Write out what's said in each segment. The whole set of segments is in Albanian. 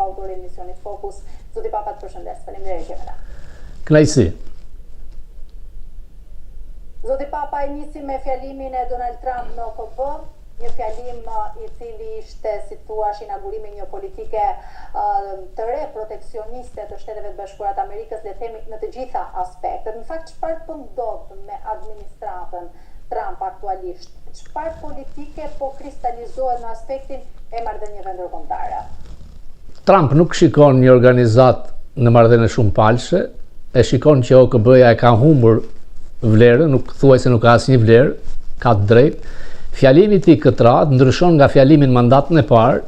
autor i emisionit Fokus. Zoti Papa të përshëndes. Faleminderit që je me ne. Kënaqësi. Zoti Papa e nisim me fjalimin e Donald Trump në OKB, një fjalim i cili ishte, si të thuash, inaugurimi i një politike të re proteksioniste të Shteteve të Bashkuara të Amerikës, le të themi në të gjitha aspektet. Në fakt çfarë po ndodh me administratën Trump aktualisht? Çfarë politike po kristalizohet në aspektin e marrëdhënieve ndërkombëtare? Trump nuk shikon një organizatë në marrëdhënie shumëpalëshe, e shikon që OKB-ja e ka humbur vlerën, nuk thuajse nuk ka asnjë vlerë, ka të drejtë. Fjalimi i tij këtë radhë ndryshon nga fjalimi në mandatin e parë,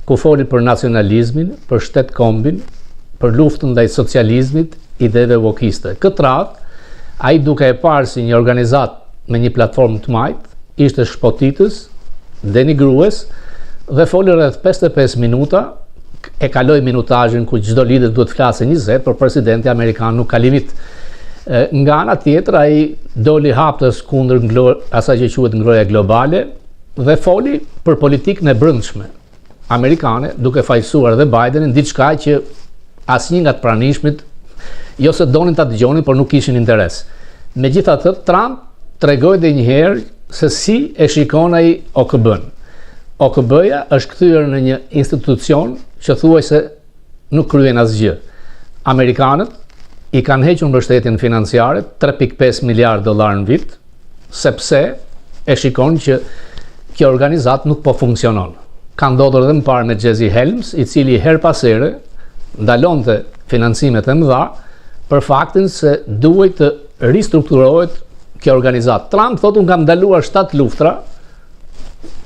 ku foli për nacionalizmin, për shtet kombin, për luftën ndaj socializmit, ideve wokiste. Këtë radhë, ai duke e parë si një organizatë me një platformë të majtë, ishte shpotitës, denigrues dhe foli rreth 55 minuta, e kaloi minutazhin ku çdo lider duhet të flasë 20, por presidenti amerikan nuk ka limit. Nga ana tjetër ai doli haptas kundër asaj që quhet ngrohja globale dhe foli për politikën e brendshme amerikane, duke fajësuar dhe Bidenin diçka që asnjë nga të pranishmit jo se donin ta dëgjonin, por nuk kishin interes. Megjithatë, Trump tregoi edhe një herë se si e shikon ai OKB-n. OKB-ja është kthyer në një institucion që thuajse nuk kryen asgjë. Amerikanët i kanë hequr mbështetjen financiare 3.5 miliard dollar në vit, sepse e shikon që kjo organizatë nuk po funksionon. Ka ndodhur edhe më parë me Jesse Helms, i cili herë pas here ndalonte financimet e mëdha për faktin se duhej të ristrukturohet kjo organizatë. Trump thotë unë kam ndaluar 7 luftra.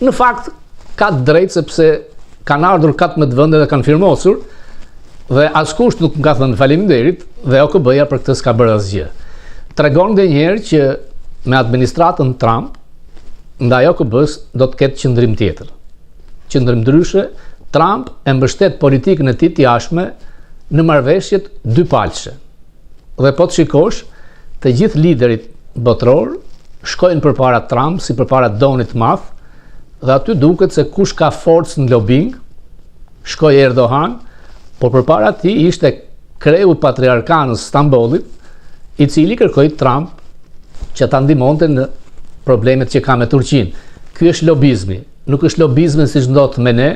Në fakt ka të drejtë sepse kanë ardhur 14 vende dhe kanë firmosur dhe askush nuk më ka thënë faleminderit dhe OKB-ja për këtë s'ka bërë asgjë. Tregon edhe një herë që me administratën Trump ndaj OKB-s do të ketë qëndrim tjetër. Qëndrim ndryshe, Trump e mbështet politikën e tij të jashtme në marrëveshjet dypalëshe. Dhe po të shikosh, të gjithë liderit botëror shkojnë përpara Trump si përpara Donit të Madh dhe aty duket se kush ka forcë në lobing, shkoi Erdogan, por përpara tij ishte kreu i patriarkanës së Stambollit, i cili kërkoi Trump që ta ndihmonte në problemet që ka me Turqinë. Ky është lobizmi, nuk është lobizmi siç ndodh me ne,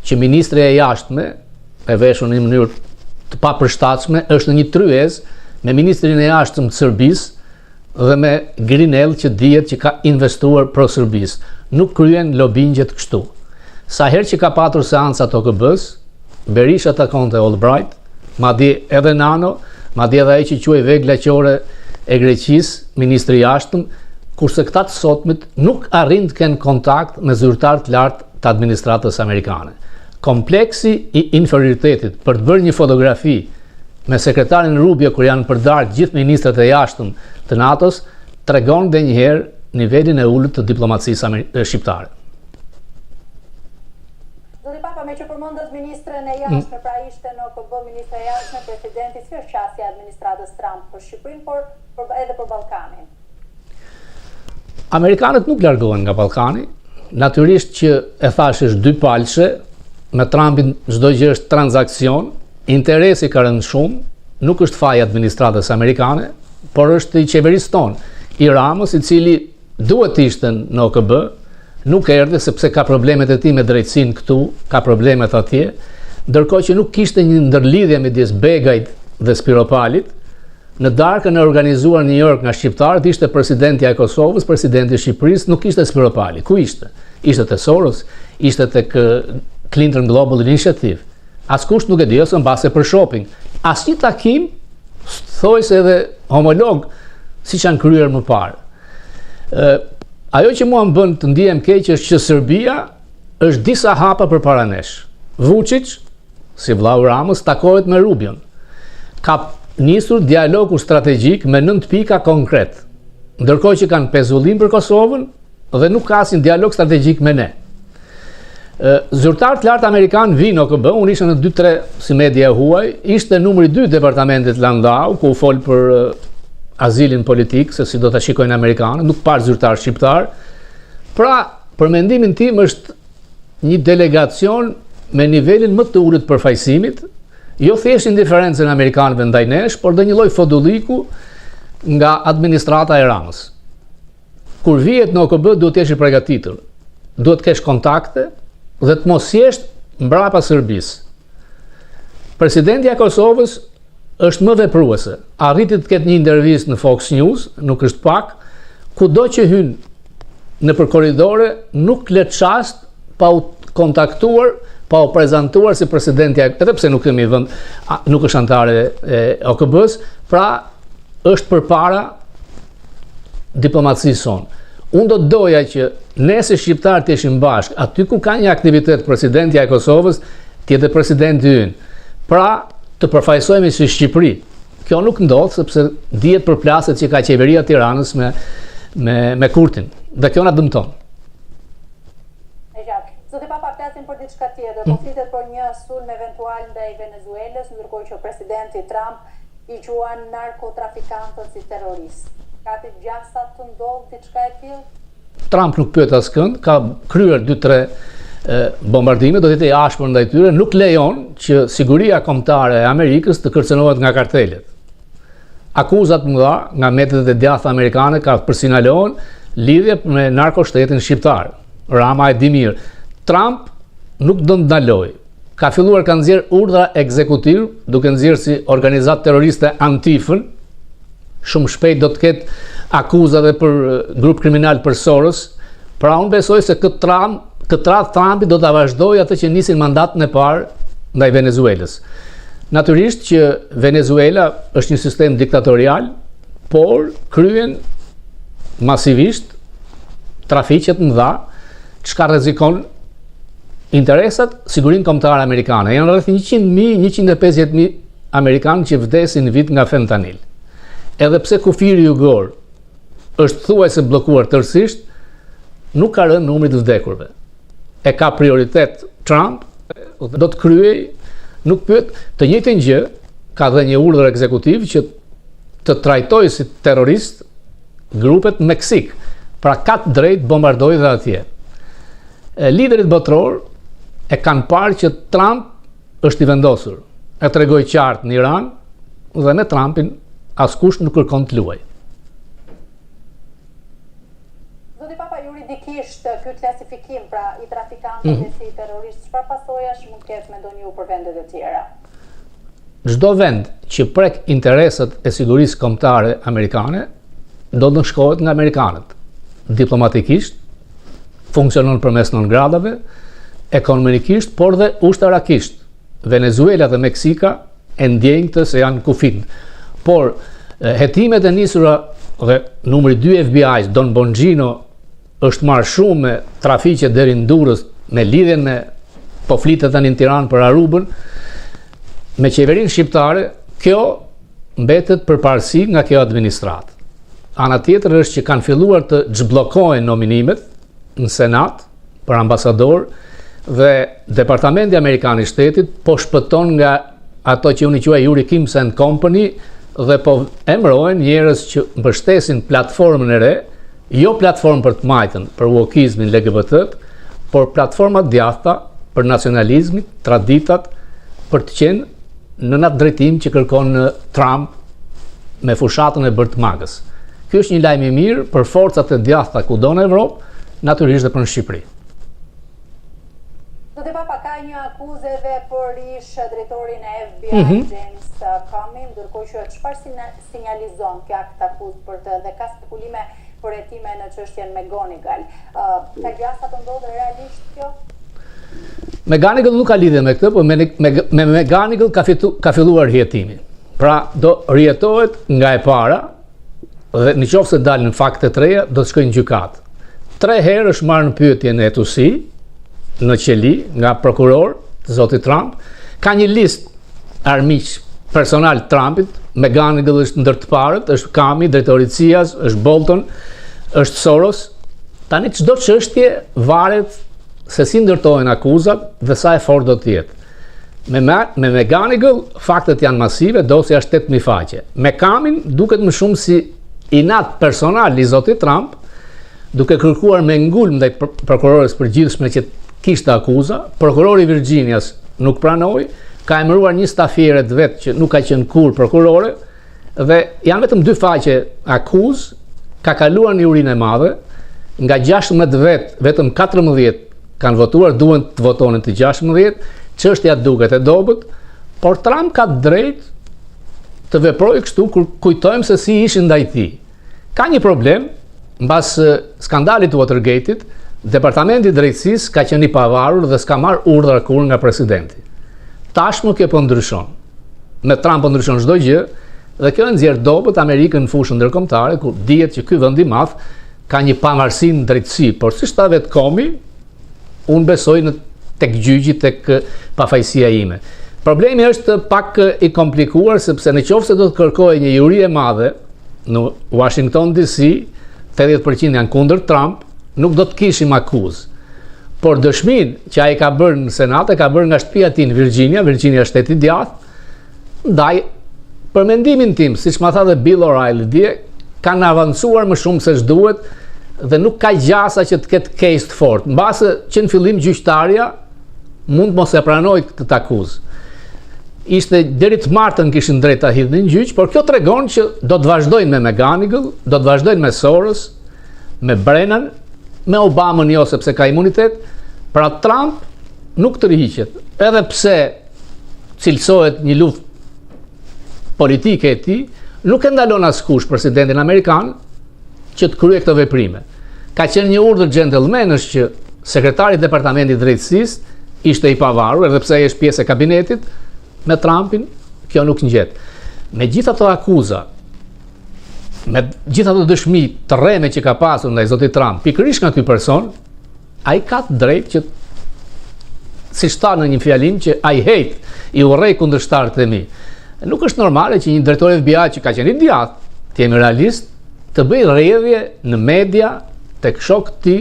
që ministrja e jashtme e veshur në një mënyrë të papërshtatshme, është në një tryezë me ministrin e jashtëm të Serbisë dhe me Grenell që dihet që ka investuar pro Serbisë. Nuk kryen lobingjet kështu. Sa herë që ka patur seanca të OKB-s, Berisha takonte Albright, madje edhe Nano, madje edhe ai që quhej vegla qore e Greqisë, ministri i jashtëm, kurse këta të sotmit nuk arrijnë të kenë kontakt me zyrtarë të lartë të administratës amerikane. Kompleksi i inferioritetit për të bërë një fotografi me sekretarin Rubio kur janë për darkë gjithë ministrat e jashtëm të NATO-s, tregon dhe një herë nivelin e ulët të diplomacisë shqiptare. Zoti Papa, meqë përmendët ministren e jashtme, pra ishte në OKB ministrja e jashtme, presidenti, si është qasja e administratës Trump për Shqipërinë, por për, edhe për Ballkanin? Amerikanët nuk largohen nga Ballkani, natyrisht që e thashë është dypalëshe, me Trumpin çdo gjë është transaksion, interesi ka rënë shumë, nuk është faji i administratës amerikane, por është i qeverisë tonë, i Ramës, i cili duhet të ishte në OKB, nuk erdhi sepse ka problemet e tij me drejtësinë këtu, ka problemet atje, ndërkohë që nuk kishte një ndërlidhje midis Begajt dhe Spiropalit, Në darkën e organizuar në New York nga shqiptarët ishte presidentja e Kosovës, presidenti i Shqipërisë, nuk ishte Spiropali. Ku ishte? Ishte te Soros, ishte tek Clinton Global Initiative. Askush nuk e di, ose mbase për shopping. Asnjë takim, thuajse edhe homolog, siç janë kryer më parë. Ë, ajo që mua më bën të ndihem keq është që Serbia është disa hapa përpara nesh. Vučić si vllau i Ramës, takohet me Rubion. Ka nisur dialogu strategjik me 9 pika konkret, ndërkohë që kanë pezullim për Kosovën dhe nuk ka asnjë dialog strategjik me ne. Zyrtarë të lartë amerikanë vijnë në OKB, unë isha në 2-3 si media e huaj, ishte numri 2 i departamentit Landau, ku u fol për azilin politik, se si do ta shikojnë amerikanët, nuk pashë zyrtar shqiptar. Pra, për mendimin tim është një delegacion me nivelin më të ulët të përfaqësimit, jo thjesht indiferencën e amerikanëve ndaj nesh, por dhe një lloj fodulliku nga administrata e Ramës. Kur vihet në OKB duhet të jesh i përgatitur. Duhet të kesh kontakte dhe të mos jesh mbrapa Serbisë. Presidentja e Kosovës është më vepruese. Arriti të ketë një intervistë në Fox News, nuk është pak, kudo që hyn nëpër korridore nuk lë çast pa u kontaktuar, pa u prezantuar si presidentja, edhe pse nuk kemi vend, nuk është anëtare e OKB-s, pra është përpara diplomacisë sonë. Unë do të doja që ne si shqiptarë të ishim bashkë, aty ku ka një aktivitet presidentja e Kosovës, të jetë presidenti ynë. Pra, të përfaqësohemi si Shqipëri. Kjo nuk ndodh sepse dihet përplasjet që ka qeveria e Tiranës me me me Kurtin dhe kjo na dëmton. E qartë. Zoti Papa, flasim për diçka tjetër. Po mm. flitet për një sulm eventual ndaj Venezuelës, ndërkohë që presidenti Trump i quan narkotrafikantët si terroristë. Ka të gjasa të ndodhë diçka e tillë? Trump nuk pyet askënd, ka kryer 2-3 bombardime, do të jetë i ashpër ndaj tyre, nuk lejon që siguria kombëtare e Amerikës të kërcënohet nga kartelet. Akuzat e mëdha nga mediat e djathta amerikane ka për Sinaloan lidhje me narkoshtetin shqiptar. Rama e di mirë. Trump nuk do të ndalojë. Ka filluar ka nxjerr urdhra ekzekutiv, duke nxjerrë si organizatë terroriste Antifën, shumë shpejt do të ketë akuza dhe për grup kriminal për Soros. Pra unë besoj se këtë Trump, këtë radhë Trumpi do ta vazhdojë atë që nisi në mandatin e parë ndaj Venezuelës. Natyrisht që Venezuela është një sistem diktatorial, por kryen masivisht trafiqe të mëdha, çka rrezikon interesat sigurinë kombëtare amerikane. Janë rreth 100.000, 150.000 amerikanë që vdesin në vit nga fentanil. Edhe pse kufiri jugor është thuajse bllokuar tërësisht, nuk ka rënë numri i të vdekurve. E ka prioritet Trump, do të kryej, nuk pyet, të njëjtën gjë, ka dhe një urdhër ekzekutiv që të trajtojë si terrorist grupet në Meksikë. Pra ka të drejtë bombardojë dhe atje. Liderët botërorë e kanë parë që Trump është i vendosur. E tregoi qartë në Iran dhe me Trumpin askush nuk kërkon të luajë. Zoti Papa, juridikisht ky klasifikim, pra i trafikantëve mm -hmm. si terroristë, çfarë pasojash mund të ketë mendoni ju për vendet e tjera? Çdo vend që prek interesat e sigurisë kombëtare amerikane do të ndëshkohet nga amerikanët. Diplomatikisht funksionon përmes non gratave, ekonomikisht, por dhe ushtarakisht. Venezuela dhe Meksika e ndjejnë këtë se janë në kufi. Por hetimet e nisura dhe numri 2 FBI, Don Bongino, është marrë shumë me trafiqe deri në Durrës, me lidhjen me po flitet tani në Tiranë për Arubën, me qeverinë shqiptare, kjo mbetet përparësi nga kjo administratë. Ana tjetër është që kanë filluar të zhbllokohen nominimet në Senat për ambasador dhe Departamenti Amerikan i Shtetit po shpëton nga ato që unë i quaj Yuri Kims and Company dhe po emërohen njerëz që mbështesin platformën e re, jo platformë për të majtën, për wokizmin LGBT, por platforma të djathta për nacionalizmin, traditat, për të qenë në atë drejtim që kërkon Trump me fushatën e bërë të MAGA-s. Ky është një lajm i mirë për forcat e djathta kudo në Evropë, natyrisht dhe për në Shqipëri. Zoti Papa ka një akuzë edhe për ish drejtorin e FBI, mm -hmm. James Comey, ndërkohë që çfarë sinjalizon kjo aktakuzë për të dhe ka spekulime për hetime në çështjen McGonigal. Uh, ka gjasa të ndodhë realisht kjo? McGonigal nuk ka lidhje me këtë, por me, me, me McGonigal ka, fitu, ka filluar hetimi. Pra, do rihetohet nga e para, dhe në qoftë se dalin fakte të reja, do të shkojë në gjykatë. Tre herë është marrë në pyetje në hetuesi, në qeli, nga prokurorë të zotit Trump, ka një listë armiq personal Trumpit, McGonigal është ndër të parët, është Comey, drejtori i CIA-s, është Bolton, është Soros. Tani çdo çështje varet se si ndërtohen akuzat dhe sa e fortë do të jetë. Me me McGonigal faktet janë masive, dosja është 8000 faqe. Me Comeyn duket më shumë si inat personal i zotit Trump, duke kërkuar me ngulm ndaj prokurores përgjithshme që kishte akuza, prokurori i Virginias nuk pranoi, ka emëruar një stafiere të vet që nuk ka qenë kurrë prokurore dhe janë vetëm dy faqe akuzë, ka kaluar në jurinë e madhe, nga 16 vetë, vetëm 14 kanë votuar, duhen të votonin të 16, çështja duket e dobët, por Trump ka të drejtë të veprojë kështu kur kujtojmë se si ishin ndaj tij. Ka një problem, mbas skandalit të Watergate-it, Departamenti i Drejtësisë ka qenë i pavarur dhe s'ka marrë urdhra kurrë nga presidenti. Tashmë kjo po ndryshon. Me Trump po ndryshon çdo gjë dhe kjo e nxjerr dobët Amerikën në fushën ndërkombëtare ku dihet që ky vend i madh ka një pavarësi në drejtësi, por siç tha vetë Comey, Unë besoj në tek gjyqi, tek pafajësia ime. Problemi është pak i komplikuar sepse në qoftë se do të kërkohej një juri e madhe në Washington DC, 80% janë kundër Trump, nuk do të kishim akuzë. Por dëshminë që ai ka bërë në Senat e ka bërë nga shtëpia e tij në Virginia, Virginia është shtet i djathtë, Ndaj, për mendimin tim, siç ma tha dhe Bill O'Reilly dje, kanë avancuar më shumë se ç'duhet dhe nuk ka gjasa që të ketë case të fortë. Mbase që në fillim gjyqtarja mund të mos e pranojë këtë akuzë. Ishte deri të martën kishin drejt ta hidhnin në gjyq, por kjo tregon që do të vazhdojnë me McGonigal, do të vazhdojnë me Soros, me Brennan, me Obamën jo sepse ka imunitet, pra Trump nuk tërhiqet, edhe pse cilësohet një luftë politike e tij, nuk e ndalon askush presidentin amerikan që të kryejë këto veprime. Ka qenë një urdhër xhentëlmenësh që sekretari i Departamentit të Drejtësisë ishte i pavarur, edhe pse ai është pjesë e kabinetit me Trumpin, kjo nuk ngjet. Me gjithë ato akuza, me gjithë ato dëshmi të rreme që ka pasur ndaj zotit Trump, pikërisht nga ky person, Ai ka të drejtë që siç tha në një fjalim që I hate, i urrej kundërshtarët e mi. Nuk është normale që një drejtor FBI që ka qenë i djathtë, të jemi realist, të bëjë rrjedhje në media tek shokët e tij,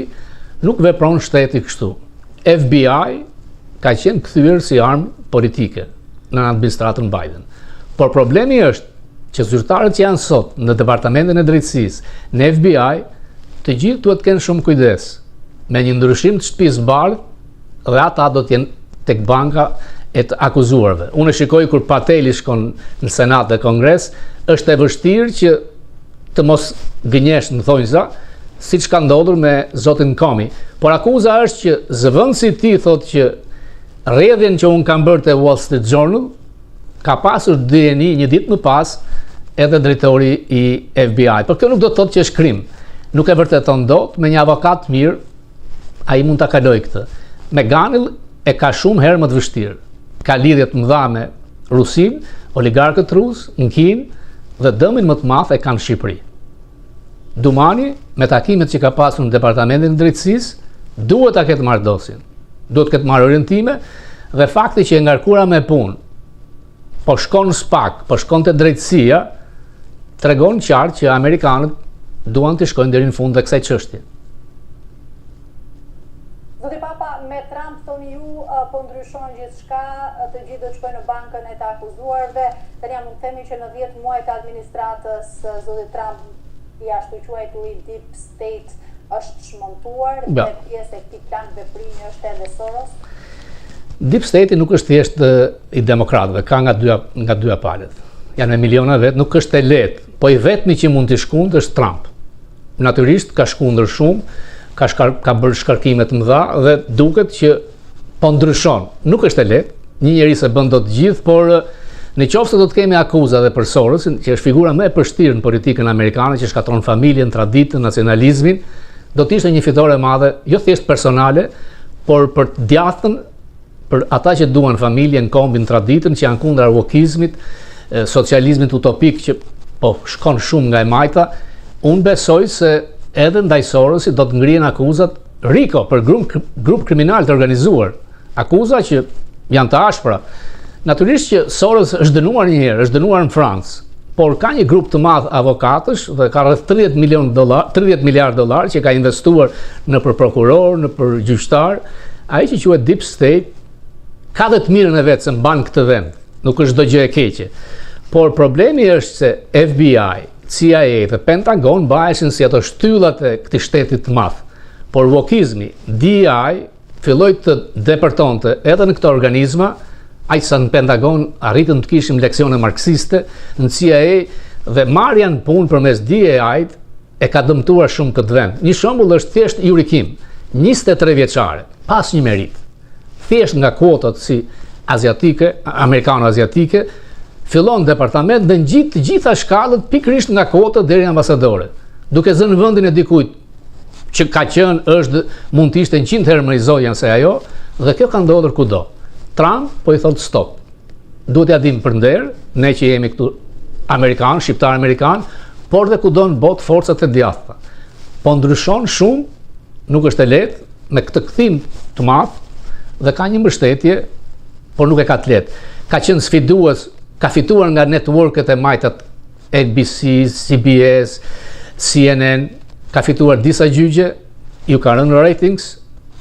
nuk vepron shteti kështu. FBI ka qenë kthyer si armë politike në administratën Biden. Por problemi është që zyrtarët që janë sot në Departamentin e Drejtësisë, në FBI, të gjithë duhet të kenë shumë kujdes me një ndryshim të shtëpisë bardhë dhe ata do të jenë tek banka e të akuzuarve. Unë e shikoj kur Pateli shkon në Senat dhe Kongres, është e vështirë që të mos gënjesh në thonjza, siç ka ndodhur me zotin Comey. Por akuza është që zëvendësi i tij thotë që rrjedhjen që unë kam bërë te Wall Street Journal, ka pasur dijeni një ditë më pas edhe drejtori i FBI. Por kjo nuk do të thotë që është krim. Nuk e vërteton dot me një avokat të mirë, ai mund ta kalojë këtë. McGonigal e ka shumë herë më të vështirë. Ka lidhje të mëdha me Rusinë, oligarkët rusë në Kinë dhe dëmin më të madh e kanë në Shqipëri. Dumani, me takimet që ka pasur në Departamentin e Drejtësisë, duhet ta ketë marrë dosjen. Duhet të ketë marrë orientime dhe fakti që e ngarkuara me punë po shkon në SPAK, po shkon te drejtësia, tregon qartë që amerikanët duan të shkojnë deri në fund dhe kësaj çështje. Zoti Papa, me Trump thoni ju po ndryshon gjithçka, të gjithë do të shkojnë në bankën e të akuzuarve. Tani a mund të themi që në 10 muaj të administratës zotit Trump i ashtuquajturi Deep State është çmontuar dhe pjesë e këtij plan veprimi është edhe Soros? Deep State nuk është thjesht i demokratëve, ka nga dyja nga dyja palët. Janë me miliona vetë, nuk është e lehtë, po i vetmi që mund t'i shkundë është Trump. Natyrisht ka shkundur shumë, ka shkar, ka bërë shkarkime të mëdha dhe duket që po ndryshon. Nuk është e lehtë, një njeri s'e bën dot gjithë, por në qoftë se do të kemi akuza dhe për Sorosin, që është figura më e pështirë në politikën amerikane, që shkatërron familjen, traditën, nacionalizmin, do të ishte një fitore e madhe, jo thjesht personale, por për të djathtën për ata që duan familjen, kombin, traditën, që janë kundra wokizmit, socializmit utopik që po shkon shumë nga e majta, unë besoj se edhe ndaj Sorosit do të ngrihen akuzat RICO për grup, grup kriminal të organizuar, akuza që janë të ashpra. Natyrisht që Soros është dënuar një herë, është dënuar në Francë, por ka një grup të madh avokatësh dhe ka rreth 30 milion dollar, 30 miliard dollar që ka investuar nëpër prokurorë, nëpër gjyqtarë. Ai që quhet Deep State ka dhe të mirën e vet se mban këtë vend. Nuk është çdo gjë e keqe. Por problemi është se FBI, CIA dhe Pentagon mbaheshin si ato shtyllat e këtij shteti të madh. Por wokizmi, DEI. filloi të depërtonte edhe në këto organizma, aq sa në Pentagon arritën të kishim leksione marksiste, në CIA dhe marrja në punë përmes DEI-t e ka dëmtuar shumë këtë vend. Një shembull është thjesht Yuri Kim, 23 vjeçare, pa asnjë meritë. Thjesht nga kuotat si aziatike, amerikano-aziatike, fillon departament dhe ngjit të gjitha shkallët pikërisht nga kuotat deri ambasadore, duke zënë vendin e dikujt që ka qenë, është, mund të ishte 100 herë më i zonja se ajo, dhe kjo ka ndodhur kudo. Trump po i thotë stop. Duhet t'ia dimë për nder, ne që jemi këtu amerikanë, shqiptarë amerikanë, por dhe kudo në botë forcat e djathta. Po ndryshon shumë, nuk është e lehtë, me këtë kthim të madh dhe ka një mbështetje, por nuk e ka të lehtë. Ka qenë sfidues, ka fituar nga networket e majtat ABC, CBS, CNN, ka fituar disa gjyqe, ju ka rënë ratings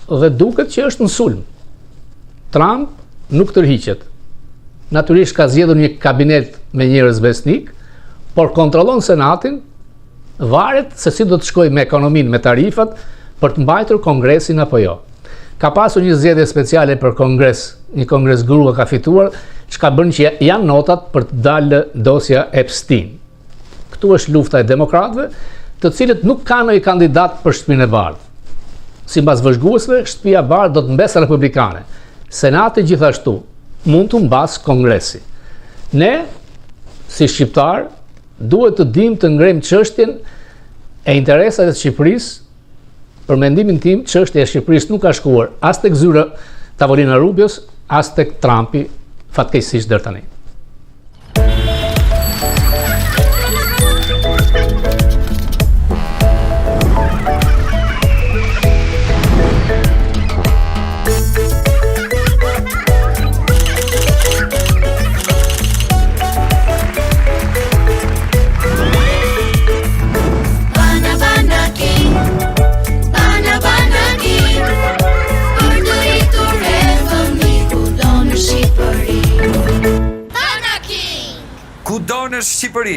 dhe duket që është në sulm. Trump nuk tërhiqet. Natyrisht ka zgjedhur një kabinet me njerëz besnik, por kontrollon Senatin, varet se si do të shkojë me ekonominë, me tarifat, për të mbajtur kongresin apo jo. Ka pasur një zgjedhje speciale për kongres, një kongres grua ka fituar, çka bën që janë notat për të dalë dosja Epstein. Këtu është lufta e demokratëve, të cilët nuk kanë ndonjë kandidat për Shtëpinë e Bardhë. Sipas vëzhguesve, Shtëpia e Bardhë do të mbesë republikane. Senati gjithashtu mund të humbasë kongresi. Ne, si shqiptarë, duhet të dimë të ngrejmë çështjen e interesave të Shqipërisë Për mendimin tim, çështja e Shqipërisë nuk ka shkuar as tek zyra tavolina Rubios, as tek Trumpi, fatkeqësisht deri tani. Kudo në Shqipëri.